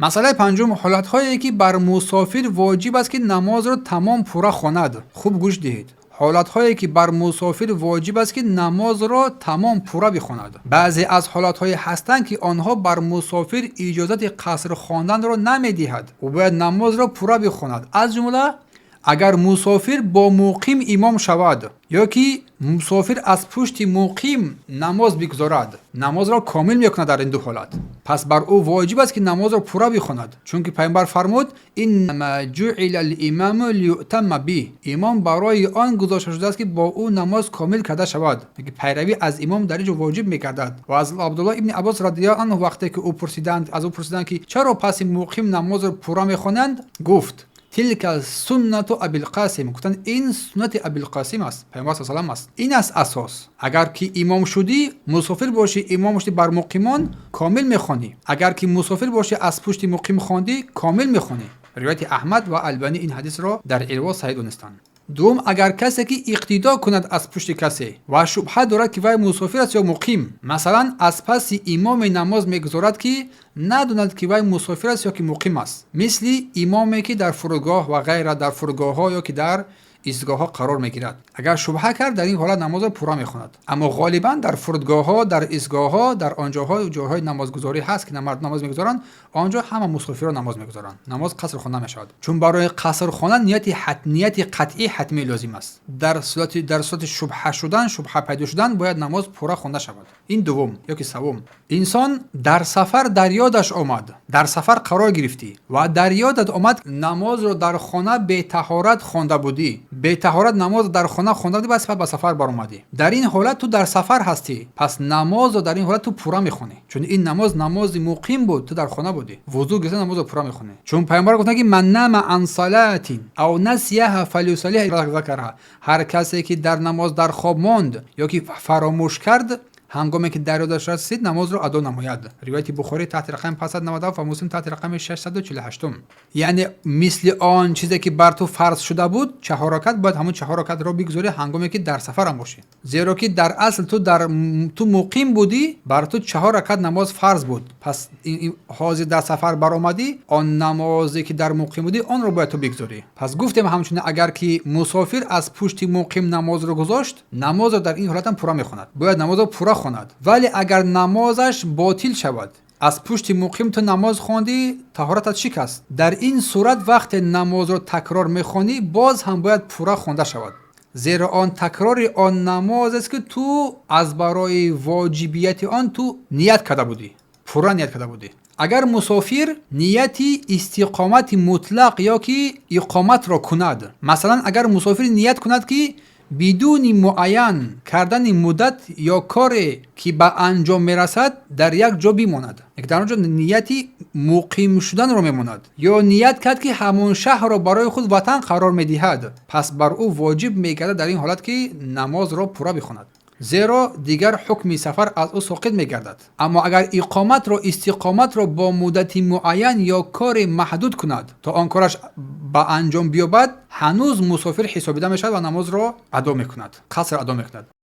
Масъалаи панҷум: ҳолатҳое, ки бар мусофир воҷиб аст, ки намозро тамом, пурра хонад. Хуб гӯш диҳед: ҳолатҳое, ки бар мусофир воҷиб аст, ки намозро тамом, пурра бихонад. Баъзе аз ҳолатҳое ҳастанд, ки онҳо бар мусофир иҷозати қаср хонданро намедиҳад, ӯ бояд намозро пурра бихонад. Аз ҷумла, агар мусофир бо муқим имом шавад ё ки мусофир аз пушти муқим намоз бигузорад, намозро комил мекунад. Дар ин ду ҳолат пас бар ӯ воҷиб аст, ки намозро пурра бихонад, чунки Пайғамбар фармуд: إنما جعل الإمام ليؤتم به. Имом барои он гузошта шудааст, ки бо ӯ намоз комил карда шавад. Пайравӣ аз имом дар ин ҷо воҷиб мегардад. Ва аз Абдулло ибни Аббос رضي الله عنه, вақте ки ӯ пурсиданд, аз ӯ пурсиданд, ки чаро паси муқим намозро пурра мехонанд, гуфт: تلك سنة أبي القاسم. Гуфтанд, ин суннати Абилқосим аст, Пайғамбар салам аст. Ин аст асос. Агар ки имом шудӣ, мусофир бошӣ, имом шудӣ бар муқимон, комил мехонӣ. Агар ки мусофир бошӣ, аз пушти муқим хондӣ, комил мехонӣ. Ривояти Аҳмад ва Албанӣ ин ҳадисро дар Ирво саҳеҳ донистанд. Дуввум, агар касе ки иқтидо кунад аз пушти касе ва шубҳа дорад, ки вай мусофир аст ё муқим, масалан, аз паси имоме намоз мегузорад, ки надонад, ки вай мусофир аст ё ки муқим аст, мисли имоме, ки дар фурудгоҳ ва ғайра, дар фурудгоҳҳо ё ки дар истгоҳҳо қарор мегирад, агар шубҳа кард, дар ин ҳолат намозро пурра мехонад. Аммо ғолибан дар фурудгоҳҳо, дар истгоҳҳо, дар он ҷоҳо ҷойҳои намозгузорӣ ҳаст, ки мардум намоз мегузоранд, он ҷо ҳама мусофирро намоз мегузоранд, намоз қаср хонда мешавад, чун барои қаср хондан нияти қатъӣ ҳатмӣ лозим аст. Дар сурати шубҳа шудан, шубҳа пайдо шудан, бояд намоз пурра хонда шавад. Ин дуввум. Ё ки саввум: инсон дар сафар дар ёдаш омад, дар сафар қарор гирифтӣ ва дар ёдат омад, намозро дар хона бетаҳорат хонда будӣ, бетаҳорат намозро дар хона хонда будӣ, баъд ба сафар баромадӣ. Дар ин ҳолат ту дар сафар ҳастӣ, пас намозро дар ин ҳолат ту пурра мехонӣ, чун ин намоз намози муқим буд, ту дар хона будӣ, вузӯ гирифта, намозро пурра мехонӣ, чун Пайғамбар гуфтанд, ки من نام عن صلاة أو نسيها فليصلها إذا ذكرها. Ҳар касе ки дар намоз дар хоб монд ё ки фаромӯш кард, ҳангоме ки дар ёдаш расид, намозро адо намояд. Ривояти Бухорӣ таҳти рақами 597 ва Муслим таҳти рақами 648. Яъне мисли он чизе, ки бар ту фарз шуда буд, чаҳор ракат, бояд ҳамон чаҳор ракатро бигузорӣ, ҳангоме ки дар сафарам бошӣ, зеро ки дар асл ту муқим будӣ, бар ту чаҳор ракат намоз фарз буд. Пас ҳозир дар сафар баромадӣ, он намозе, ки дар муқим будӣ, онро бояд ту бигузорӣ. Пас гуфтем, ҳамчунин агар ки мусофир аз пушти муқим намозро гузошт, намозро дар ин ҳолатам пурра мехонад, бояд намозро пурра хонад. Вале агар намозаш ботил шавад, аз пушти муқим ту намоз хондӣ, таҳоратат шикаст, дар ин сурат вақте намозро такрор мехонӣ, боз ҳам бояд пурра хонда шавад, зеро он такрори он намоз аст, ки ту аз барои воҷибияти он ту ният карда будӣ, пурра ният карда будӣ. Агар мусофир нияти истиқомати мутлақ ё ки иқоматро кунад, масалан, агар мусофир ният кунад, ки бидуни муайян кардани муддат ё коре, ки ба анҷом мерасад, дар як ҷо бимонад, дар он ҷо нияти муқим шуданро мемонад ё ният кард, ки ҳамон шаҳрро барои худ ватан қарор медиҳад, пас бар ӯ воҷиб мегардад дар ин ҳолат, ки намозро пурра бихонад, зеро дигар ҳукми сафар аз ӯ соқит мегардад. Аммо агар иқоматро, истиқоматро бо муддати муайян ё коре маҳдуд кунад, то он кораш ба анҷом биёбад, ҳанӯз мусофир ҳисобида мешавад ва намозро адо мекунад, қаср адо мекунад.